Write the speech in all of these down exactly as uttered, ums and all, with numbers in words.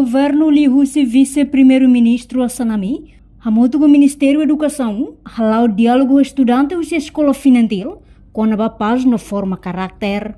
Governu liuhusi Vise-Primeiru-Ministru Assanami hamutuk ho Ministériu Edukasaun hala'o diálogu ho estudante husi eskola Finantil kona-ba pás no forma karáter.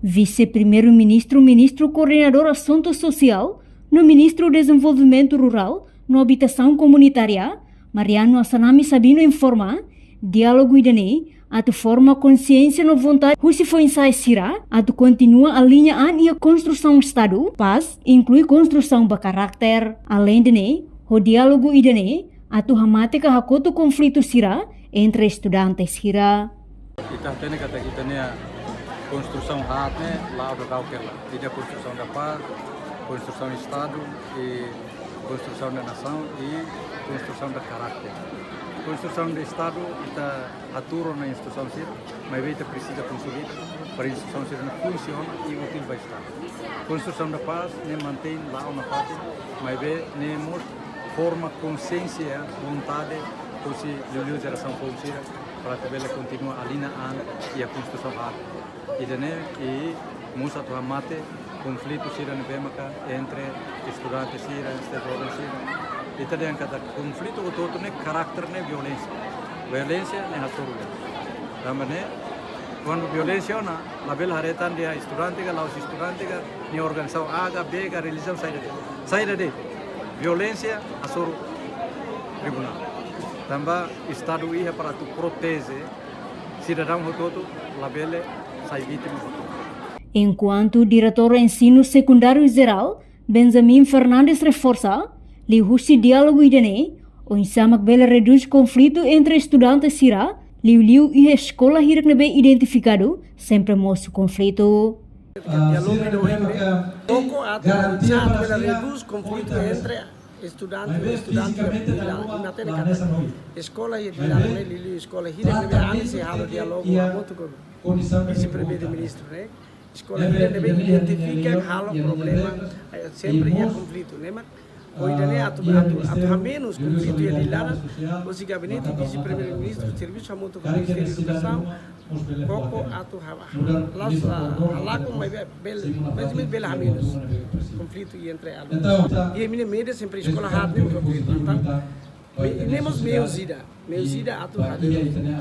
Vise-Primeiru-Ministru, Ministru Koordenadór Asuntu Sosiál no Ministru Dezenvolvimentu Rurál no Abitasaun Komunitária, Mariano Assanami Sabino informa, diálogu ida-ne'e atu forma konsiénsia no vontade husi foin-sa'e sira atu kontinua aliña an iha konstrusaun Estadu, pás, inklui konstrusaun ba karáter. Aleinde ne'e, ho diálogu ida-ne'e atu hamate ka hakotu konflitu sira entre estudante sira. Ita hatene katak ita-nia konstrusaun haat ne'e la'o daudaun hela. Ida konstrusaun da pás, konstrusaun Estadu, i konstrusaun da nasaun i konstrusaun da karáter. Konstrusaun da Estadu, ita hatuur ona instituisaun sira, maibé ita presiza konsolida para instituisaun sira-ne'e funsiona i útil ba Estadu. Konstrusaun da pás ne'e mantein la'o nafatin, maibé ne'e mós forma konsiénsia, vontade husi liuliu jerasaun foun sira para atu bele kontinua aliña an iha konstrusaun haat ida-ne'e i mós atu hamate konflitu sira ne'ebé maka entre estudante sira, stakeholder sira. Ita dehan katak konflitu hotu-hotu ne'e karáter ne'e violénsia. Violénsia ne'e hasoru. Tanba ne'e, kuandu violénsia ona, labele haree tan dehan estudante ka, la'ós estudante ka, nia organizasaun A ka, B ka, relijiaun, saida de'it. Saida de'it. Violénsia hasoru tribunál. Tanba Estadu iha para atu proteje sidadaun hotu-hotu, labele sai vítima hotu. Enkuantu Diretór Ensinu Sekundáriu Jerál, Benjamin Fernandes reforsa, liuhusi diálogu ida-ne'e, oinsá mak bele redús konflitu entre estudante sira, liuliu iha eskola hirak ne'ebé identifikadu sempre mosu konflitu. Diálogu ida-ne'e, koko atu oinsá bele redús konflitu entre estudante, estudante, i matenek eskola hirak ne'ebé, liuliu eskola hirak ne'ebé ami sei halo diálogu hamutuk ho Vise-Primeiru-Ministru, ne'e. Eskola hirak ne'ebé identifika halo problema, eh, sempre iha konflitu, ne'e mak. Ohin ne'e atu, atu, atu hamenus konflitu iha nia laran, husi Gabinete Vise-Primeiru-Ministru servisu hamutuk ho Ministériu Edukasaun, koko atu ha-, ha-, las, ah, halakon maibé bele, maibé bele hamenus konflitu entre alunos. I imi-nia média sempre eskola haat ne'e, entaun, me-, ne'e mós meiu ida. Meiu ida atu halo.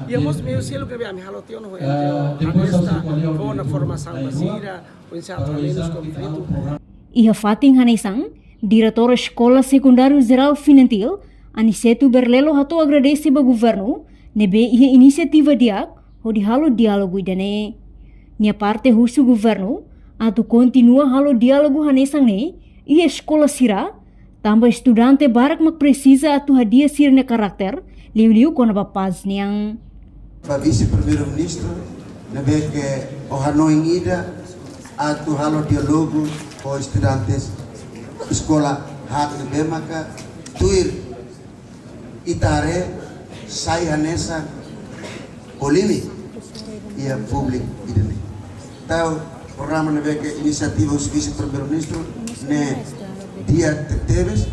Iha mós meiu seluk ne'ebé ami halo tiha ona ho, ah, N G O, depois Hanesta, fó ona formasaun ba sira, oinsá atu hamenus konflitu. Iha fatin hanesan, Diretór Eskola Sekundáriu Jerál Finantil, Aniceto Berlelo hato'o agradese ba governu ne'ebé iha inisiativa di'ak hodi halo diálogu ida-ne'e. Nia parte husu governu atu kontinua halo diálogu hanesan ne'e iha eskola sira, tanba estudante barak mak presiza atu hadi'a sira-nia karáter, liuliu kona-ba pás nian. Ba Vise-Primeiru-Ministru, ne'ebé ke ho hanoin ida atu halo diálogu ho estudantes eskola haat ne'ebé maka tuir ita haree sai hanesan polémika iha públiku ida-ne'e. Entaun programa ne'ebé ke inisiativa husi Vise-Primeiru-Ministru ne'e di'ak tebes,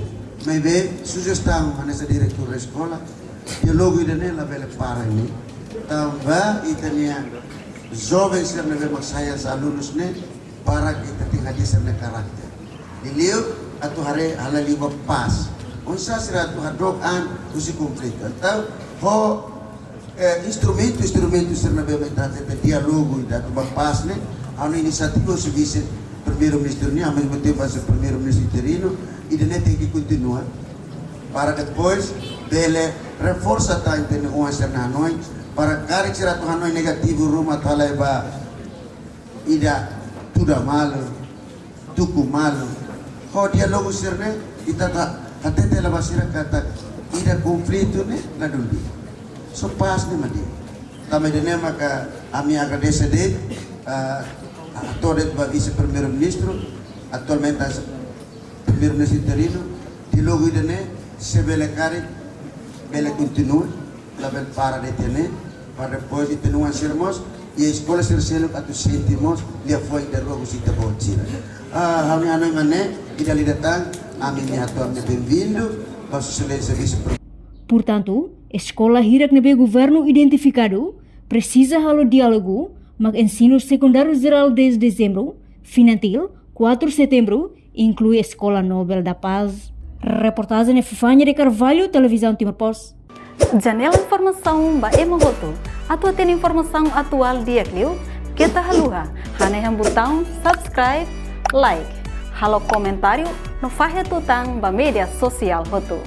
maibé sujestaun hanesan diretór eskola, diálogu ida-ne'e labele para ne'e. Tanba ita-nia joven sira ne'ebé mak sai hanesan alunus ne'e, para ke ita tenke hadi'a sira-nia karáter. Liuliu atu haree halaliu ba pás. Oinsá sira atu hadook an husi konflitu. Entaun, ho, eh, instrumentu, instrumentu sira ne'ebé mak ita hatete diálogu ida atu ba pás ne'e, ha'u-nia inisiativa husi Vise-Primeiru-Ministru nian, ao mesmo tempo hanesan Primeiru-Ministru interinu, ida-ne'e tenke kontinua. Para depois bele reforsa tan ita-nia oan sira-nia hanoin, para karik sira atu hanoin negativu ruma atu halai ba ida tuda malu, tuku malu. Ho diálogu sira-ne'e, ita atu hatete hela ba sira katak ida konflitu ne'e la duni. Só pás ne'e mak di'ak. Tanba ida-ne'e maka ami agradese de'it, ah, hato'o de'it ba Vise-Primeiru-Ministru, atualmente Primeiru-Ministru interinu, diálogu ida-ne'e, se bele karik, bele kontinua, labele para de'it ne'e, para depois ita-nia oan sira mós, i eskola sira seluk atu sente mós liafuan ida rua husi ita-boot sira. Ah, ha'u-nia hanoin mak ne'e, i dala ida tan, ami-nia atu ami benvindu, ba Sua Exelénsia Vise-Primeiru. Portantu, eskola hirak ne'ebé governu identifikadu, presiza halo diálogu, mak Ensinu Sekundáriu Jerál dez Dezembru, Finantil, quatro Setembru, inklui Eskola Nobel da Paz. Reportajen Epifania de Carvalho, Televizaun Timor Post. Janela informasaun ba ema hotu. Atu hatene informasaun atuál di'ak liu, keta haluha hanehan butaun subscribe, like, halo komentáriu no fahe tutan ba média sosiál hotu.